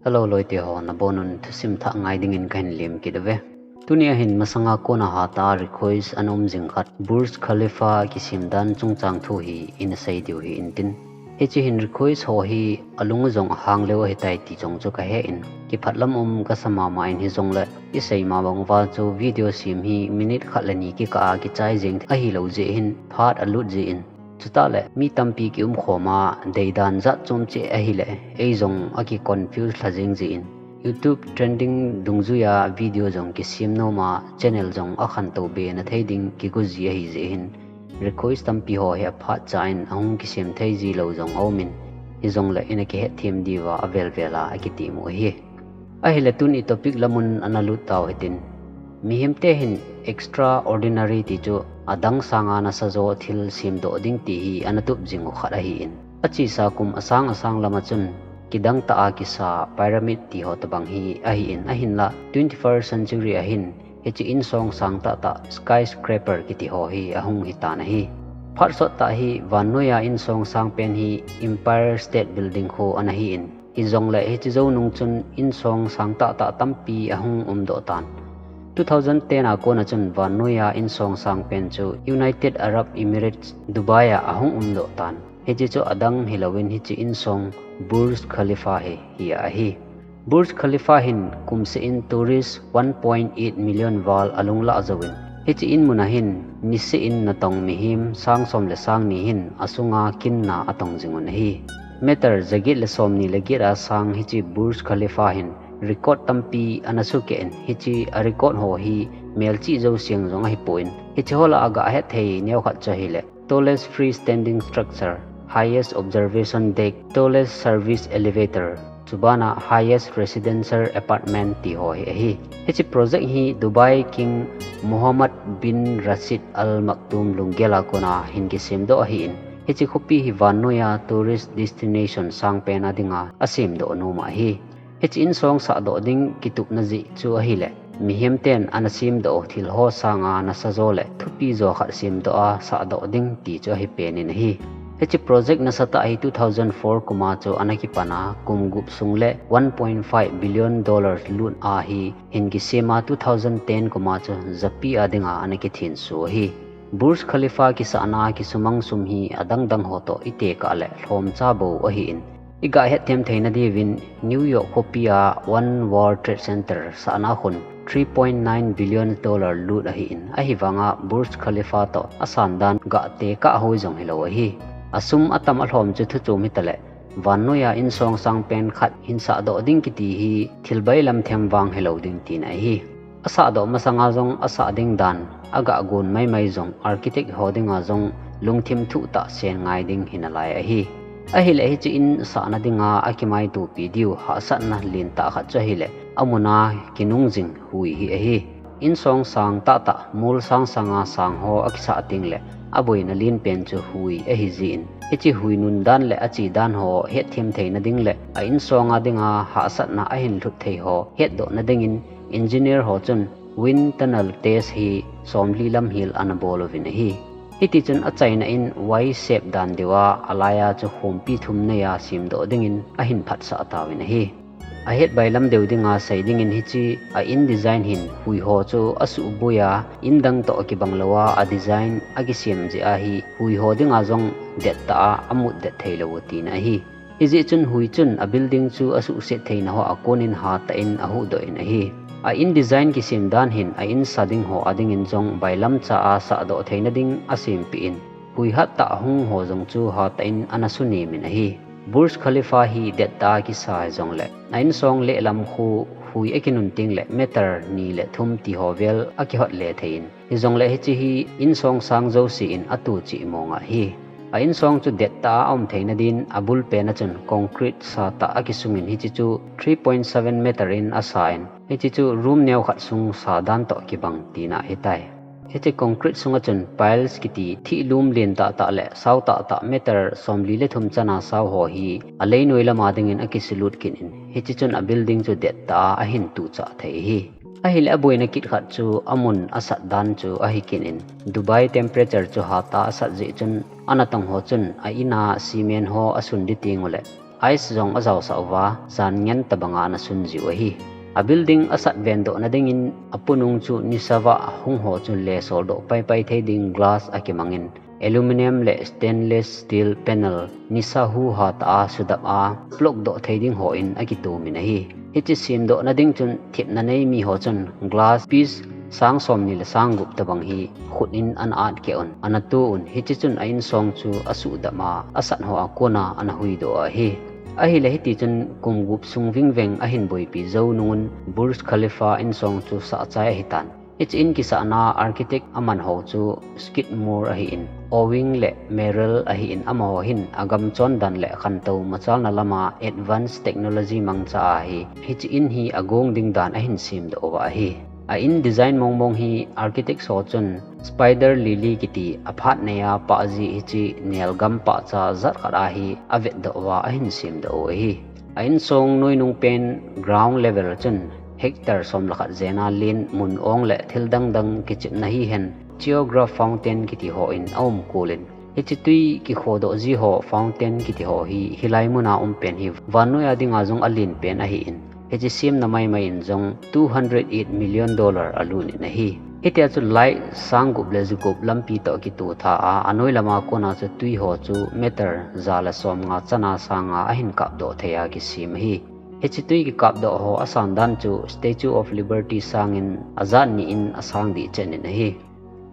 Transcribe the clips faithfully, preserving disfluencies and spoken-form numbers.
Hello loite ho, nabonun thusim thah ngai dingin kahin lim kit uve. Tuni ahin masanga kona hatah a request ana um jing khat, Burj Khalifa kisem dan chungchang thu hi ina sei diu hi intin. Hiche hin request ho hi alung jong ahang leu ahitai ti jong chu kahe in, kiphat lam um kasa mama in, hijongle isei ma bang uva chu video sem hi minute khat le ni kikah a kichai jeng ahilou jeh hin phat alut jeh in, chutah le mi tampi kium khom a, deidan jat chom cheh ahile, ei jong aki confuse lha jeng jeh in, YouTube trending dungjuia video jong kisem nom a, channel jong akhantou be na thei ding kigo ji ahi jeh hin, request tampi ho hi aphat cha in ahung kisem thei ji lou jong aum in, hijongle ina kihetthem diuva avel vel a akitemu ahi. Ahile tuni topic lamun ana lut tau hitin. Mihem te hin extraordinary ti chu adang sanga nasa jo thil semdoh ding ti hi ana tup jing u khat ahi in. Achesa kum asang asang lama chun kidang tah a kisa pyramid ti ho tobang hi ahi in, ahinla twenty-first century ahin hiche insong sang tahtah skyscraper kiti ho hi ahung hitan ahi. Phat sot tah hi vannoiya insong sang pen hi Empire State Building khu ana hi in, hijongle hiche jou nung chun insong sang tahtah tampi ahung umdoh tan. Two thousand ten a kona chun vannoiya insong sang pen chu United Arab Emirates, Dubai a ahung umdoh tan. Hiche chu adang hilouvin hiche insong Burj Khalifa hi hi ahi. Burj Khalifa hin kumseh in tourist one point eight million val alung lah jouvin, hiche in muna hin niseh in natong mihem sang som le sang ni hin asunga kinna atong jing un ahi. Meter jaget le som ni le get a sang hiche Burj Khalifa hin record tampi ana sukeh in, hiche a record ho hi melchih jouseng jong ahipon, hiche ho lah a gah het thei neo khat chu ahile, tallest freestanding structure, highest observation deck, tallest service elevator, chubana highest residential apartment ti ho hi ahi. Hiche project hi Dubai King Mohammed bin Rashid Al Maktoum lunggel a kona hin kisemdoh ahi in, hiche khopi hi vannoiya tourist destination sangpen a dinga asemdoh nom ahi. Hiche insong sahdoh ding kitupna jeh chu ahile, mihem ten ana semdoh thil ho sanga nasa jo le thupi jo khat semdoh a sahdoh ding ti chu ahi pen in ahi. Hiche project nasatah hi two thousand four kum a chu ana kipan a, kum gup sung le one point five billion dollars lut a hi hin kisem a, two thousand ten kum a chu japi a dinga ana kithenso ahi. Burj Khalifa kisahna kisumang sum hi adang dang ho toh itekah le lhomcha bou ahi in, igah hetthem theina diuvin New York khopi a One World Trade Center sahna khun three point nine billion dollar lut ahi in, ahivanga Burj Khalifa toh asan dan gah tekah hoi jong hilou ahi. Asum atam alhom chu thuchom hitale, vannoiya insong sangpen khat hin sahdoh ding kiti hi thil bailam them vang hilou ding tina ahi. Asahdoh masanga jong asah ding dan, agah gon maimai jong architect ho dinga jong lungthim thuh tah sen ngai ding hinalai ahi. Ahile hiche in sahna dinga akimaitopi diu hahsatna lentah khat chu ahile, amun a kinung jing hui hi ahi. Insong sang tahtah, mol sang sanga sang ho akisah tengle, aboina lenpen chu hui ahi jeh in, hiche hui nun dan le ache dan ho hetthem theina ding le a insong a dinga hahsatna ahin lhut thei ho hetdohna dingin engineer ho chun wind tunnel test hi somli lam hel ana bol uvin ahi. Hitichun achaina in Y shape dan diuva alaiya chu khompi thum neiya semdoh dingin ahin phatsah tauvin ahi. Ahet bailam deu dinga sei dingin hiche a in design hin hui ho chu asuhboi a, in dang toh kibang louva a design akisem jeh a hi hui ho dinga jong dettah a amutdet theilou u tina ahi. Hijeh chun hui chun a building chu asuhset theina hoa konin hatah in ahuhdoh in ahi. A in design kisem dan hin a in sa ding ho a dingin jong bailamcha a sahdoh theina ding asempeh in, hui hattah hung ho jong chu hatah in ana sunem in ahi. Burj Khalifa hi dettah a kisa hijongle, a insong lehlam khu hui akinun tengle meter ni le thum ti ho vel akihot le thei in, hijongle hiche hi insong sang jouse in atoh cheh mong ahi. A insong chu dettah a aum theina din abul pen a chun concrete satah akisungin, hiche chu three point seven meter in asa in, hiche chu room neo khat sung sa dan toh kibang tina ahitai. Hiche concrete sunga chun piles kiti thihlum len tahtah le sao tahtah meter somli le thum chana sao ho hi aleinoilama dingin akisulut kit in, hiche chun a building chu dettah a ahin tuhchah thei ahi. Ahile aboina kit khat chu amun asat dan chu ahi kit in, Dubai temperature chu hatah a asat jeh chun anatong ho chun a in a cement ho asundih tengule, ice jong ajaosah uva, jan ngen tabanga ana sun jiu ahi. A building asat vendoh nadingin apunung chu nisa vah hung ho chu lesol doh paipai thei ding glass akimangin, aluminium le stainless steel panel nisa huha tah a sudap a block doh thei ding hon akitumin ahi. Hiche semdoh nading chun thepna nei mi ho chun glass piece sang somni le sang gup tabang hi khut in ana atkeh un, ana tu un, hiche chun a insong chu asudap a, asat ho a kona ana huidoh ahi. Ahile hiti chun kum gup sung vingveng ahin boipi jou nungun Burj Khalifa insong chu sahchai ahitan. Hiche in kisahna architect aman ho chu Skidmore ahin, Ewing le Merrill ahin, amaho hin agam chondan le khantou machalna lama advanced technology mangcha ahi. Hiche in hi agong ding dan ahin semdoh uva ahi. A in design mongmong hi architect ho chun spider lily kiti aphat neiya pahji hiche nelgam pahcha jat khat a hi avetdoh uva ahin semdoh u ahi. A insong noinung pen ground level chun hectare som le khat jena len mun ong le thil dangdang kichepna hihen geograph fountain kiti hon aumkol in, hiche tui kikhodoh ji ho fountain kiti ho hi hilai muna um pen hi vannoiya dinga jong alen pen ahin, hiche semna maimai in jong two hundred eight million dollar alut in ahi. Hitia chu light sang gup le ja gup lampi toh kitoh tha a, anoi lama kona chu tui ho chu meter ja le somnga chana sanga ahin kapdoh thei a kisem ahi. Hiche tui kikapdoh ho asan dan chu Statue of Liberty sangin ajat ni in asang dih chen in ahi.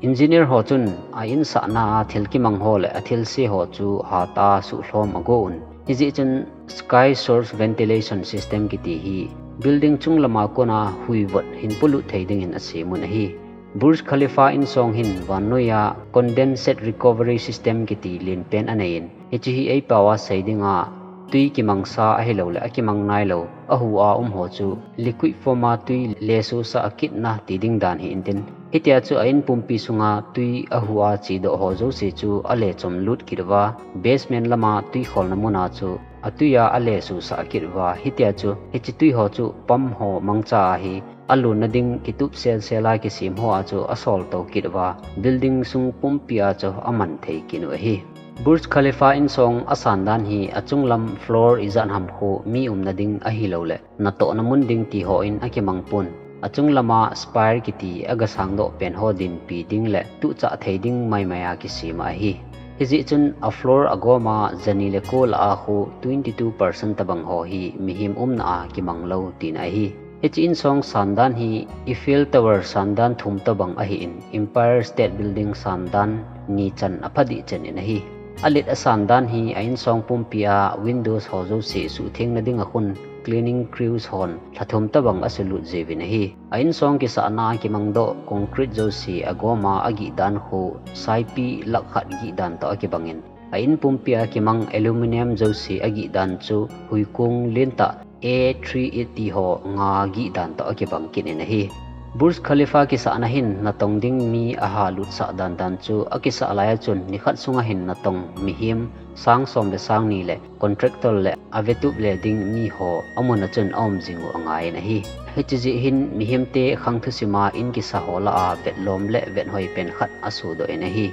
Engineer ho chun a in sahna a thil kimang ho le athilse ho chu hatah a suhlhom ago un. Hijeh chun sky source ventilation system kiti hi building chung lama kona hui vot hin polut thei dingin asem un ahi. Burj Khalifa insong hin vannoiya condensate recovery system kiti lenpen anei in, hiche hi eipao a sei dinga tui kimangsa ahilouleh akimang nailou, ahu a um ho chu liquid form a tui lesusah a kitna ti ding dan hi intin. Hitia chu a in pumpi sunga tui ahu a chedoh ho jouse chu alechom lut kit uva, basement lama tui kholna muna chu atui a alesusah kit uva, hitia chu hiche tui ho chu pump ho mangcha ahi, alunna ding kitup selsel a kisem ho a chu asol to kit uva, building sung pumpi a chu aman thei kit u ahi. Burj Khalifa insong asan dan hi achunglam floor ijat ham khu mi umna ding ahilouleh natohna mun ding ti hon akimang pon. Achung lama spire kiti agasang doh pen ho dinpi ding le tuhchah thei ding maimai a kisem ahi. Hijeh chun a floor agoma jani le ko lah a khu twenty two percent tabang ho hi mihem umna a kimang lou tina ahi. Hiche insong san dan hi Eiffel Tower san dan thum tabang ahin, Empire State Building san dan ni chan apha dih chen in ahi. Alet asan dan hi a insong pumpi a windows ho jouse suhthengna dinga khun cleaning crews hon lha thum tabang asulut jiuvin ahi. A insong kisahna a kimangdoh concrete jouse agoma agih dan khu saipi lakh khat gih dan toh akibangin, a in pumpi a kimang aluminium jouse agih dan chu huikung lentah A three eighty ho nga gih dan toh akibang kit in ahi. Burj Khalifa kisahna hin natong ding mi aha lutsah dan dan chu akisah lai a chun nikhat sunga hin natong mihem sang som le sang ni le contractor le avetup le ding mi ho amun a chun aum jing u angai in ahi. Hiche jeh hin mihemte khang thusim a in kisa ho lah a vetlom le venhoi pen khat asudoh in ahi.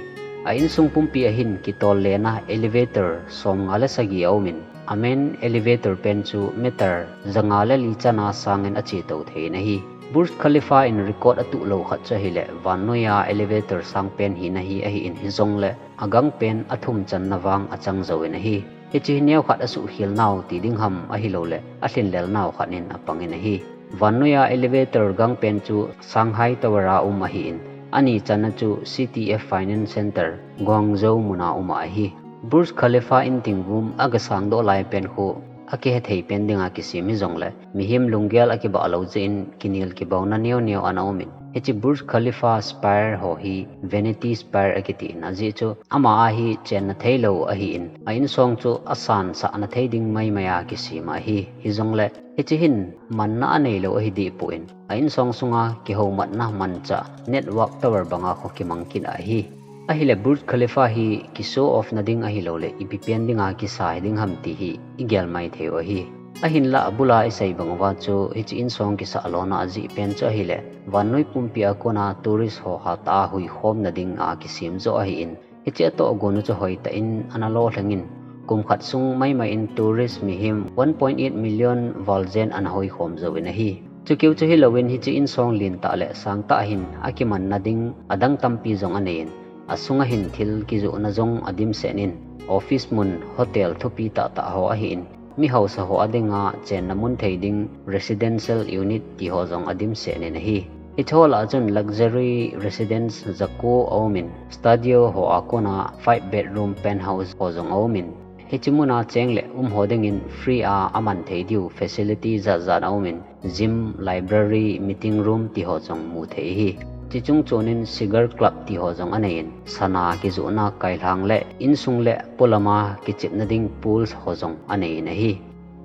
A insung pumpi a hin kitol lena elevator somnga le sagi aumin, a main elevator pen chu meter janga le li chana sangin achetou thei in ahi. Burj Khalifa in record atuh lou khat chu ahile, vannoiya elevator sang pen hina hi ahin, hijongle agang pen athum channa vang achang jouvin ahi. Hiche hi neokhat asuhkhel nau ti ding ham ahilouleh alhinlel nau khat in apangin ahi. Vannoiya elevator gang pen chu Shanghai Tower a um ahin, ani channa chu C T F Finance Center, Guangzhou muna um ahi. Burj Khalifa in tingvum agasang doh lai pen khu akihethei pen dinga kisem hijongle, mihem lunggel akibah lou jeh in kinel kibouna neo neo ana umin, hiche Burj Khalifa spire ho hi vanity spire akitin, ajeh chu ama a hi chenna theilou ahin, a insong chu asansahna thei ding maimai a kisem ahi. Hijongle hiche hin manna aneilou ahi dehpon, a insong sunga kihoumatna manchah network tower banga khu kimang kit ahi. Ahile Burj Khalifa hi kishow off na ding ahilouleh ipi pen dinga kisa hiding ham ti hi igel mai thei u ahi. Ahinlah abula isei bang uva chu hiche insong kisah lona ajeh pen chu ahile, vannoi pumpi a kona tourist ho hatah a huikhomna dinga kisem joh ahin, hiche atohgon u chu hoitah in ana lolhingin, kum khat sung maimai in tourist mihem one point eight million val jen ana hoi khom jouvin ahi. Chukeu chu hilouvin hiche insong lentah le sangtah hin akimanna ding adang tampi jong anei in, asunga hin thil kijohna jong adimset in, office mun, hotel thupi tahtah ho ahin, mi hausa ho adinga chenna mun thei ding residential unit ti ho jong adimset in ahi. Hiche ho lah a chun luxury residence jaku aumin, studio ho a kona five bedroom penthouse ho jong aumin, hiche muna cheng le um ho dingin free a aman thei diu facility jatjat aumin, gym, library, meeting room ti ho jong mu thei ahi. Chuche chung chonin cigar club ti ho jong anei in, sana kijohna kailhang le insung le polama kichepna ding pools ho jong anei in ahi.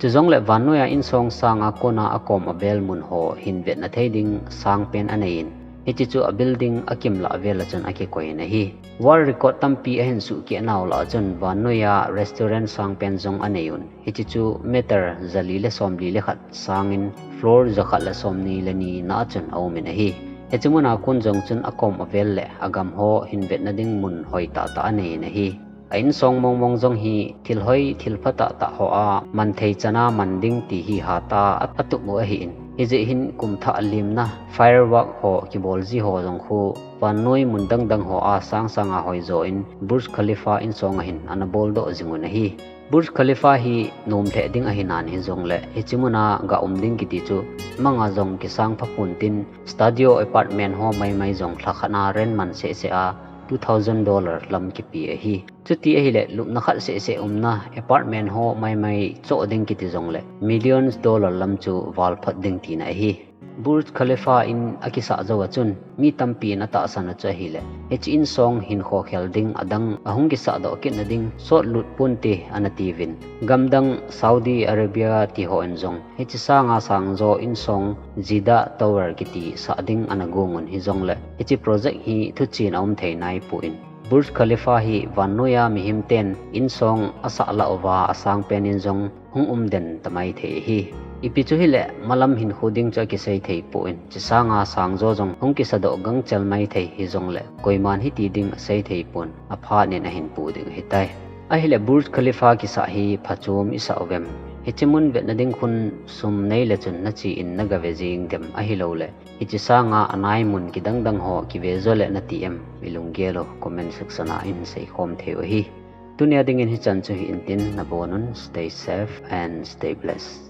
Chujongle vannoiya insong sanga kona akom avel mun ho hin vetna thei ding sangpen anei in, hiche chu a building akimlah vel a chun akikoi in ahi. World record tampi ahin suhkeh nau lah a chun vannoiya restaurant sangpen jong anei un, hiche chu meter jali le somli le khat sangin floor jakhat le somni le ni na a chun aumin ahi. Hiche muna kon jong chun akom avel le agam ho hin vetna ding mun hoi tahtah anei in ahi. A insong mongmong jong hi thil hoi thil pha tahtah ho a man thei chana man ding ti hi hatah a, atup u ahin. Hijeh hin kum thah limna firework ho kibol ji ho jong khu vannoi mun dangdang ho a sangsanga hoijo in Burj Khalifa insong a hin ana boldoh jing un ahi. Burj Khalifa hi nom lheh ding ahi nan hijongle hiche muna ga um ding kiti chu manga jong kisang pha pon tin studio apartment ho maimai jong lhakhat na rent man sehseh a two thousand dollar lam kipe ahi. Chuti ahile lupna khat sehseh umna apartment ho maimai choh ding kiti jongle millions dollar lam chu val phot ding tina ahi. Burj Khalifa in akisah jou a chun mi tampi in atahsan u chu ahile, hiche insong hinkho khel ding adang ahung kisahdoh kitna ding sotlut ponte ana tiuvin, gamdang Saudi Arabia ti ho in jong hiche sanga sangjo insong Jeddah Tower kiti sah ding ana gong un hijongle hiche project hi thuchen aum thei naipon, Burj Khalifa hi vannoiya mihem ten insong asah lah uva asangpen in jong hung um den tamai thei ahi. Ipi chu hile malam hinkho ding chu akisei thei pon, hiche sanga sangjo jong hung kisadoh gangchel mai thei hijongle koiman hiti ding asei thei pon, aphat in ahin pu ding ahitai. Ahile Burj Khalifa kisah hi phachom isah uvem? Hiche mun vetna ding khun sum neile chun nache in nagave jeng dem ahiloule hiche sanga anai mun kidangdang ho kive jo le nati em? Ilunggel u comment section a hin seikhom thei u ahi. Tunia dingin hichan chu hi intin, nabonun stay safe and stay blessed.